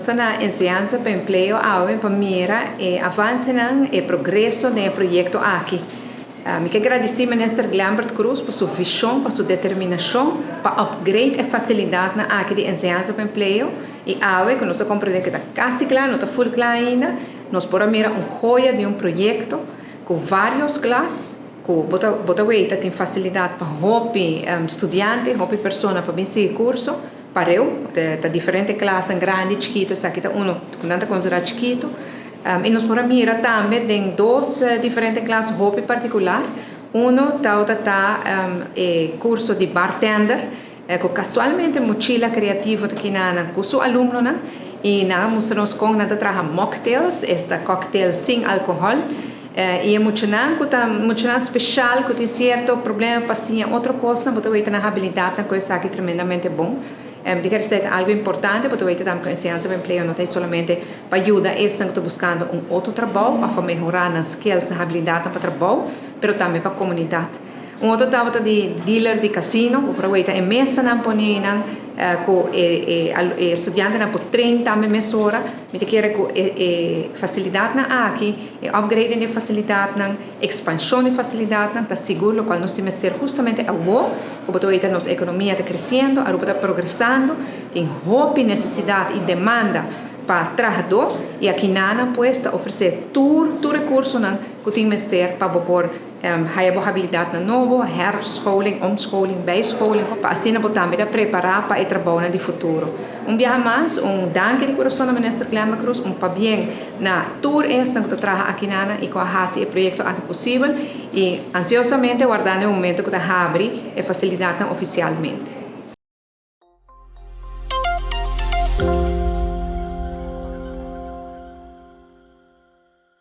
Ta na Enseñansa pa Empleo awe pa mira e avansenan, e progreso den e proyekto aki. Mi ke gradisí Minister Glenbert Croes pa su vishon, pa su determinashon pa upgrade e fasilidatnan aki di Enseñansa pa Empleo i awe ku nos a komprendé ku ta kasi kla, no ta ful kla ainda, nos por a mira un hoya di un proyekto ku vários klas ku bo ta bo ta weta tin fasilidat pa hopi studiante, hopi persona pa bin sigui kurso. Pareu, ta diferente klasen, grandi, chikitu, esaki ta uno ku nan ta konsiderá chikitu. I nos por a mira tambe den dos diferente klas hopi partikular. Uno tawata ta e kurso di bartender, ku kasualmente Mochila Kreativo ta kina nan ku su alumnonan i nan a mustra nos kon nan ta traha mocktails, esta cocktail sin alkohòl. I e muchanan ku ta muchanan speshal ku tin sierto problema pa siña otro kosnan, bo ta weta nan habilidatnan ku esaki tremendamente bon. Di kere esei ta algu importante, bo ta weta tambe ku enseñansa pa empleo no ta solamente pa yuda esnan ku ta buskando un otro trabou òf pa mehorá nan skills, nan habilidatnan pa trabou, pero tambe pa komunidat. Un otro tabata di dealer di casino, bo por a weta e mesanan pone nan cu e e studiantenan por train tambe mesora. Mi ta kere cu e e facilidadnan aki, e upgrading di e facilidadnan, expansion di e facilidadnan ta sigur locual nos tin mester hustamente awo cu bo ta weta nos economia ta creciendo, Aruba ta progresando, tin hopi necesidad y demanda pa trahador y aki nan pues ta ofrece tur tur recursonan cu tin mester pa bo por Haya bo habilidadnan nobo, herscholing, omscholing, bijscholing, pa asina bo tambe ta prepará pa e trabounan di futuro. Un biaha mas, un danki di kurason na Minister Glenbah Croes, un pabien na tur esnan ku ta traha akinana i ku a hasi e proyekto aki posibel i ansiosamente wardando e momento ku ta habri e fasilidatnan ofisialmente.